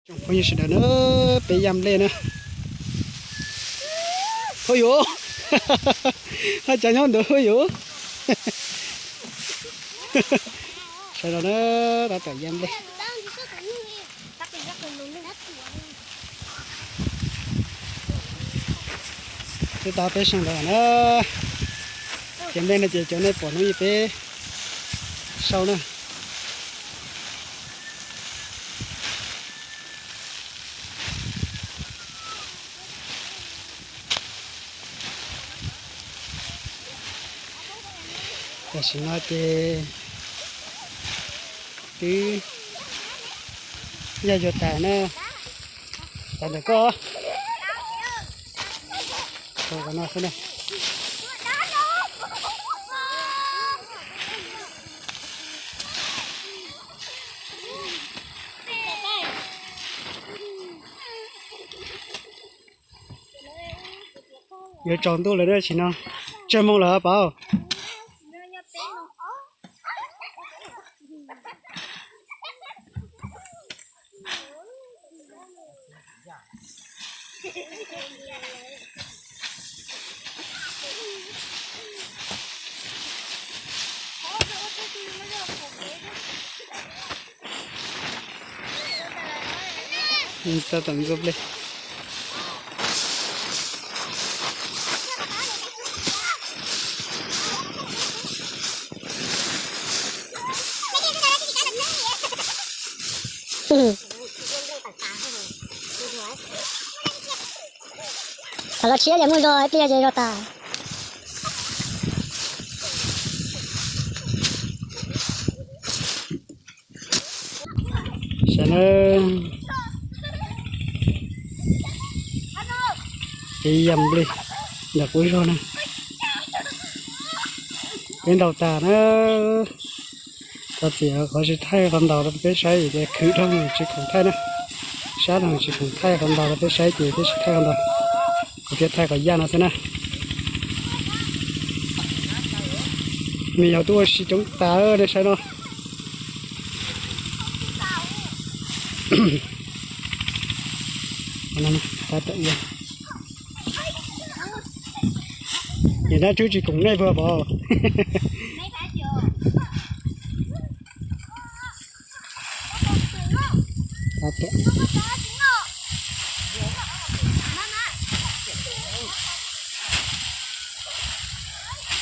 Tsoom phooj ywg sawv daws na, peb yaj nplej na. Hauj yuv, haj cas nyob ntawd hauj yuv. Sawv daws na, tab tom yaj nplej. Twb tau peb xyoo ntawd na. Ces nplej no ces cov nej pom hnub ib peb sau na. Tam sim no ces twb yaj yuav tas na. Tas ntawm koj. Tso qhov no xwb na. Yuav tsaus ntuj lawm na, tam sim no tsawg moos lawm pab? Tau tom ntxuav nplej. Thaum los tshiab ces muaj zog ib pliag ces zog tas. Saib na, peb yaj nplej ntawm qub zog na, peb ntaus tas na. Thov txim qhov tsis thaij qhov ntaus rau peb saib vim tias khwv dhau tsis khoom thaij na. Sab no tsis khoom thaij qhov ntaus rau peb saib ces peb tsis thaij qhov ntaus, kuv thiaj thaij qhov yaj no xwb na. Me nyuam tub ua si coob tas nej saib no. Nim no Tswb tsis koom nej puas pom?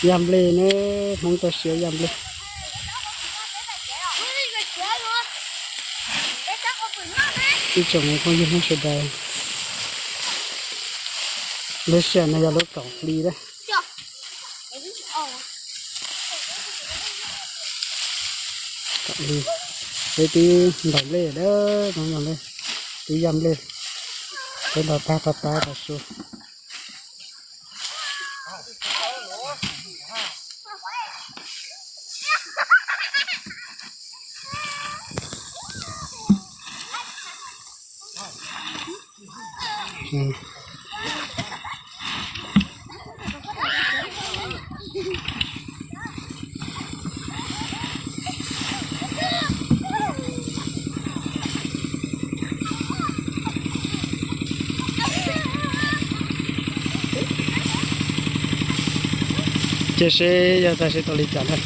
Yaj nplej ne, Hmoob toj siab yaj nplej. Ib tsoom phooj ywg Hmoob sawv daws, lub sij hawm no yog lub kaum hli na. Kaum hli, peb twb ntaus nplej lawm, ntaus nplej, twb yaj nplej, peb ntaus tag tau pab tau su. Cia seb yaj tag seb tau li cas na.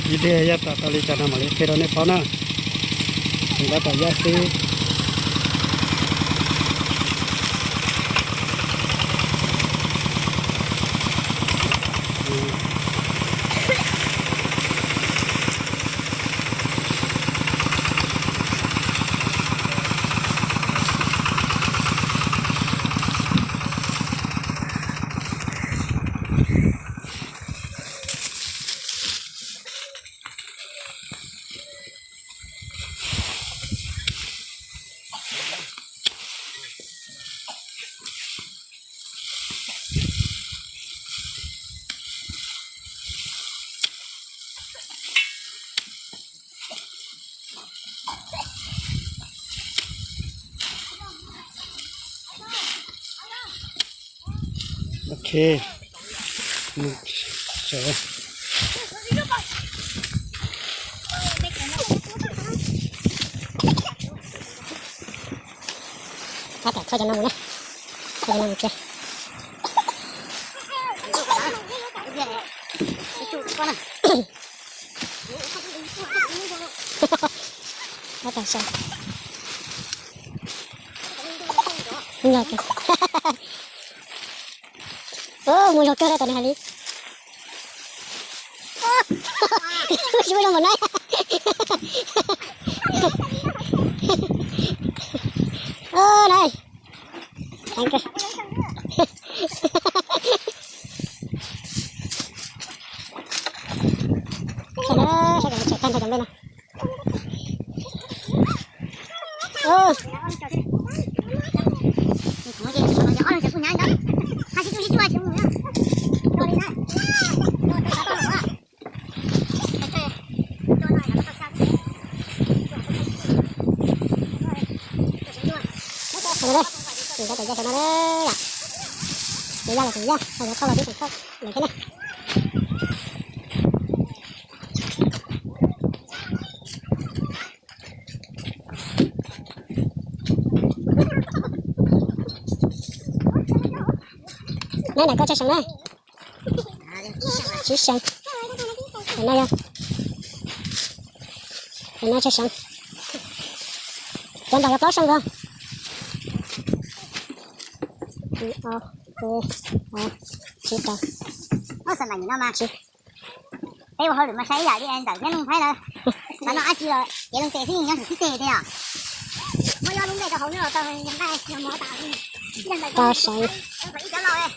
Ib pliag yaj tag tau li cas no mam li qhia rau nej paub na. Tseem tab tom yaj xwb. Ok. Sawv. Tab tom txhua cov no mus na, txhua cov no mus kiag. Tab tom sau. Mus zog kawg na, tom no hais li. Tsis muaj zoo npaum no. Ov, na, heev kawg. Saib na, saib kom tseem tag nrho cov nplej no. Tus ya, tus ya, tus ya, tus ya, tus ya, tus ya, tus ya. Neb ntawm koj tsawg seev na? Tsib seev. Tus no yog, tus no tsawg seev? Cov nram yog plaub seev os. Ib, ob, peb, plaub, tsib, rau. Peb ua hauj lwm mas saib ib yam li ntawm neb looj thaib lawm. Mas no dab tsi los cev loo tes xwb, nyob ntawm xib teg tiag. Muab yob lub nplej rau hauv nyob los tau, yog nqaij yog mov tas. Rau seev. Ib cov laus,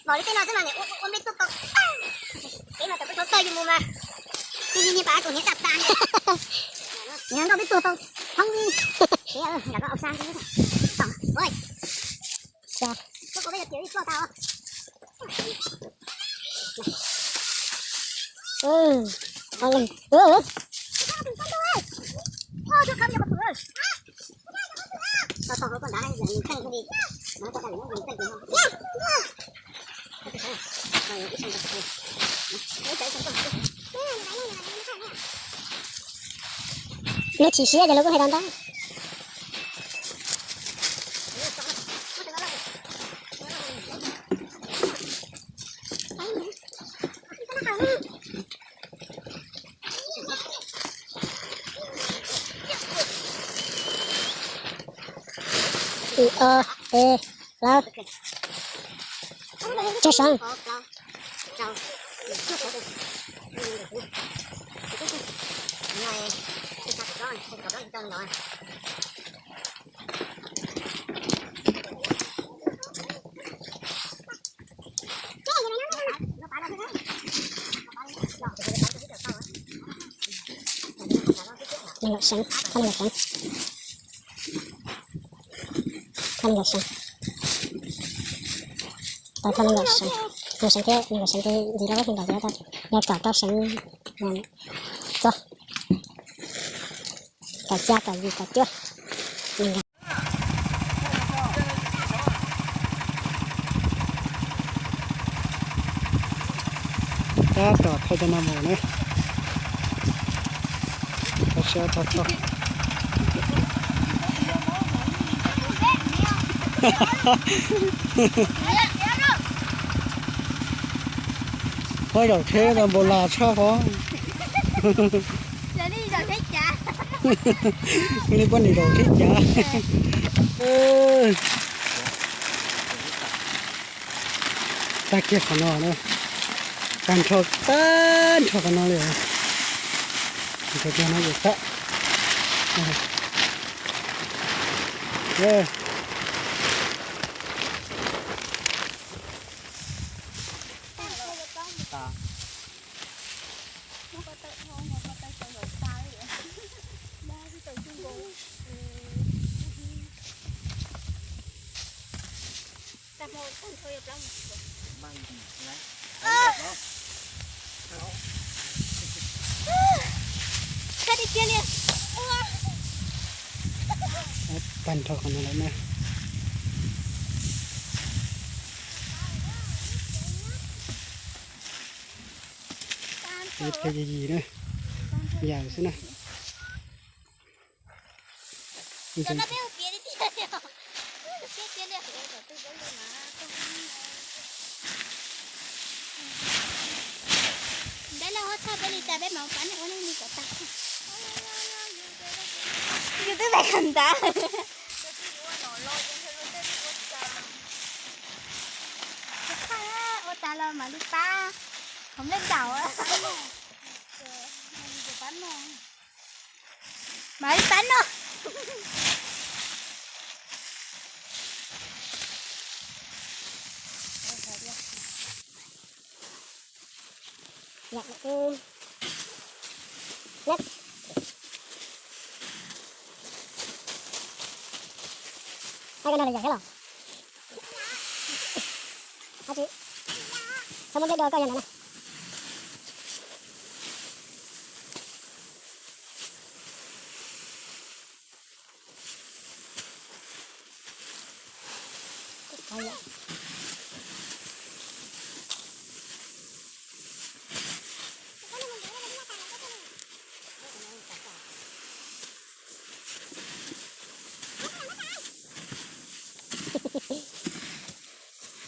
laus li tej no xwb mas niam ua nplej tuaj tau. Peb mas tau peb tau tawj yus mus mas, tus yus niag pas tus hniav tag tas. Nws nrauj peb tuag tau thoob li. Peb nram koj au sa tom. Lub tsis siab ces lub kuj hais tau ntau. Ib, ob, peb, plaub, tsawg seev? Nees nkaum seev, thauj nees nkaum seev. Thauj nees nkaum seev. Nees nkaum seev, nees nkaum seev thiab nees nkaum seev ces ntxiv rau lub hlis nkaus ces yog kaum rau seev txog. Kaum xya, kaum yim, kaum cuaj, nees nkaum. Tab tom thauj cov no mus na. Thauj siab thauj txhoj. Phob zaum tsheb tau npaum las tshaj hov. Nej poj niam zaum tsheb cav. Tag kiag qhov no na. Tag nrho, tag nrho qhov no li. Nrho kiag no yus txhab. Tag nrho qhov no lawm na. Yim na, yam xwb na. Peb li cas peb mam ua pab nej ua nej li kom tag. Yus twb pem kawm ntawv. Ua tas los mam li pab. Hom nplej nraum. Mam li pab no. Ua no lawv yam thiab los? Tsis, txhob muab nplej do koj yog ntawd na.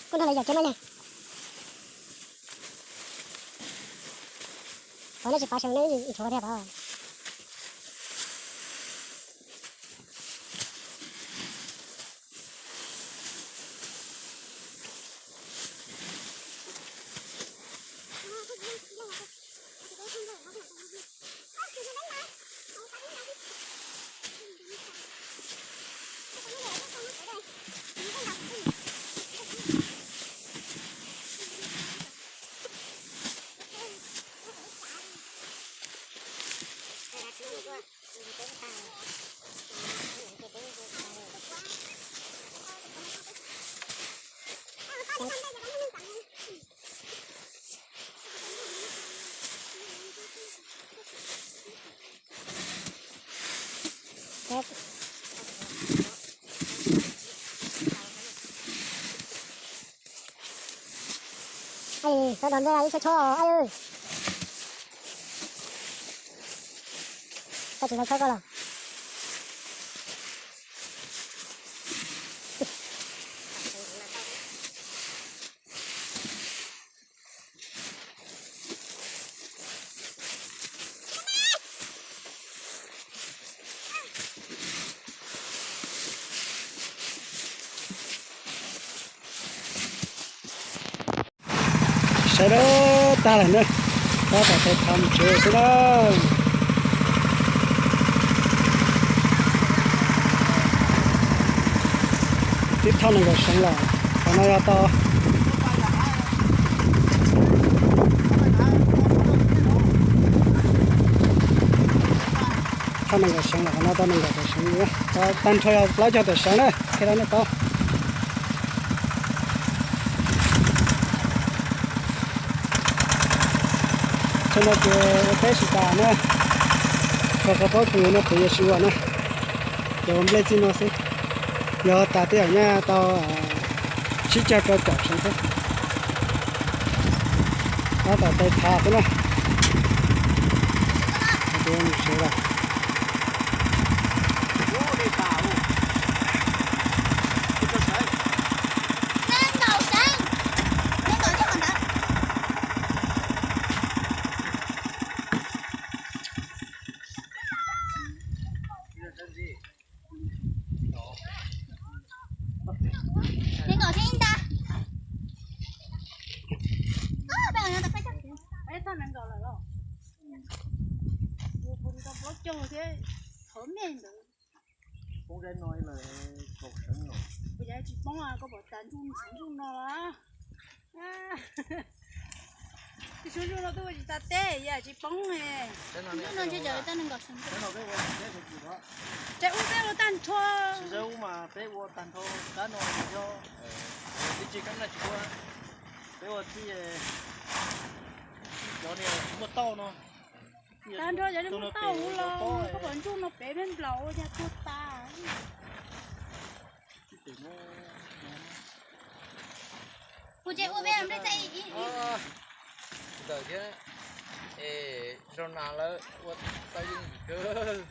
Kuv nrog lawv yam tsev no ne. Qhov nej tsis pav seev ne, ib tshuav thiab pab. Sawv daws nplej ib tshob tshob. Koj tsis tau tshob koj los? Sawv daws tag lawm na, tab tom tais thav mus tsev xwb na. Twb thauj nees nkaum seev lawm, qhov no yog tau thauj nees nkaum seev lawm, qhov no tau nees nkaum tawm seev, tag nrho yog plaub caug tawm seev na, qhia rau nej paub. Txhua no ces ua teb tsis tas na, kho qhov pob kws no kuv yuav tsis ua na, ces ua nplej txij no xwb. Yog tas tej zaum nyaj tau tsib caug rau caum seev xwb. Tab tom tais thav xwb na. Kuv mus tsev lawm. Nees nkaum thiab ib ntag. Peb ua no tau peb caug. Peb txog nees nkaum lawm los? Yus pus tau plaub caug thiab, thov nej ntawd. Poob zaib no lawm kaum seev no. Kuv yog tsis poob, koj pom tas ntsuj ntsuj ntsuj no los? Tus xyoo ntsuj no twb ua tsis tas teb, yog tsis poob. Ntsuj no ntshe yog tau nees nkaum seev. Tsis ua, peb ua tag nrho kab no yog tib tsis kab no tsis ua, peb ua txij cov niag tsis muaj tauj no. Tag nrho cov niag muaj tauj los, koj pom ntsuj no pem peb nplaum ua cas tuag tas. Kuv tseem ua peb nplej txaij ib ntawm thiab. Es nrog nas lawv ua tau yooj yim kawg.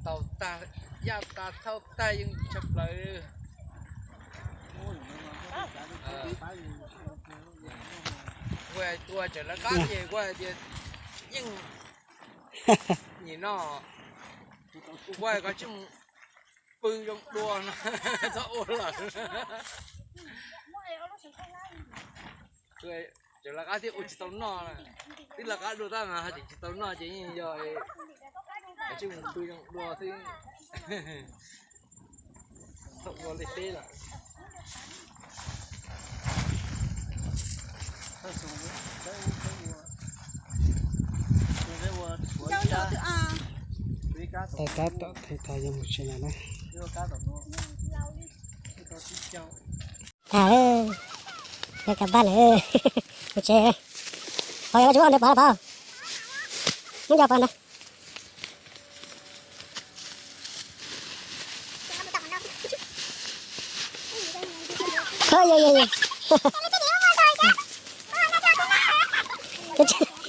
Tau tag, yaj tas thauj tag yooj yim tshaj plaws. Ua tseem lawv qab tias kuv hais tias yeej nim no kuv kuv koj tsis mus pw zoo dua no, txhob ua lawm. Tseem lawv qab thiab ua tsis tau noj, twb lawv qab dua tab mas ho tseem tsis tau noj ces yeej yog tsis mus pw zoo dua xwb. Txhob ua li peb lawm. Tab tom tab tom yog mus tsev lawm na. Tag, yog kab npaj lawm, mus tsev. Pov yog koj tsis muaj nte pov los pov, muab nco pov ntag.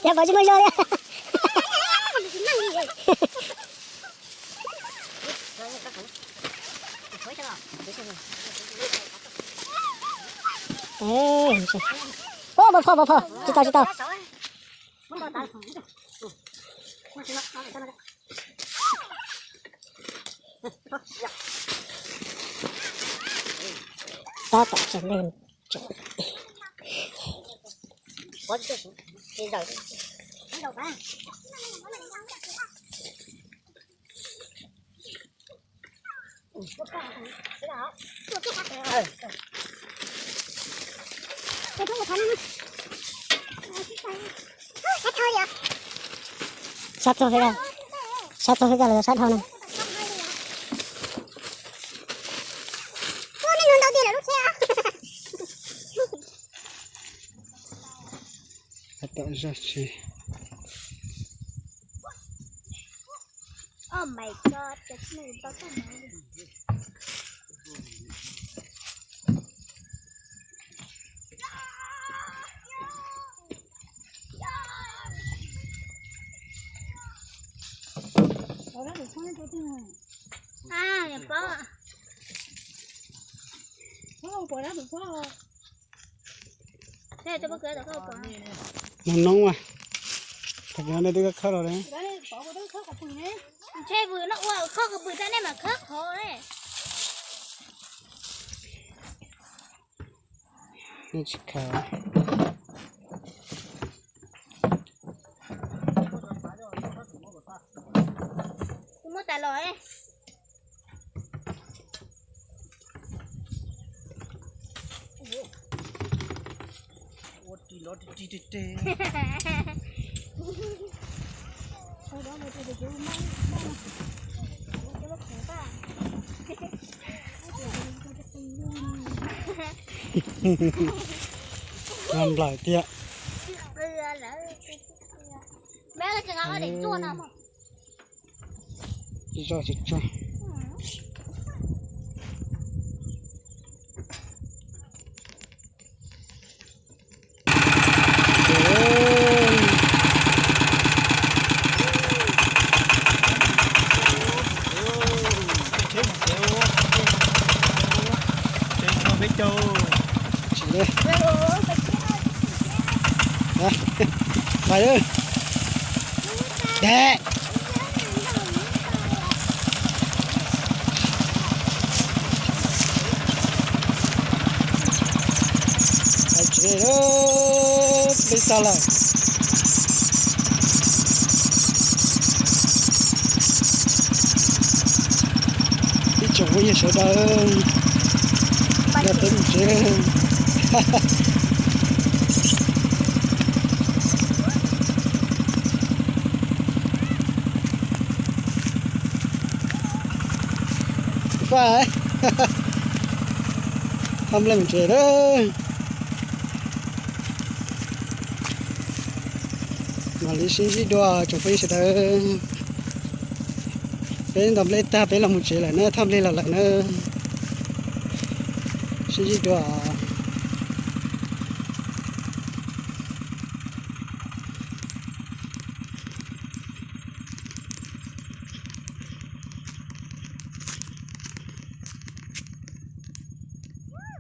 Yog pov tsis muaj zog li. Ua, pov pho, pov pho, tsis tau, tsis tau. Tab tom tseem neeg. Sab txog peb, sab txog peb ko los sab dhau na. Tab tom zaj tsev. Noo noob as, thaum pem no nej twb khawb los li. Ntshe vwm no ua khawb kws pw tag nej mas khawb qhov ne. Nej tsis khaws. Kuv muab tas los. Nplaim tiag. Zoj tsis tsuag. Pais, dab. Pais tsev lawm, peb tag lawm. Ib tsoom phooj ywg sawv daws, nrog peb mus tsev. Faj, thaj nplej mus tsev lawm. Mam li sib ntsib dua tsoom phooj ywg sawv daws. Peb ntaus nplej tag peb los mus tsev lawm na, thaj nplej los lawm na. Sib ntsib dua.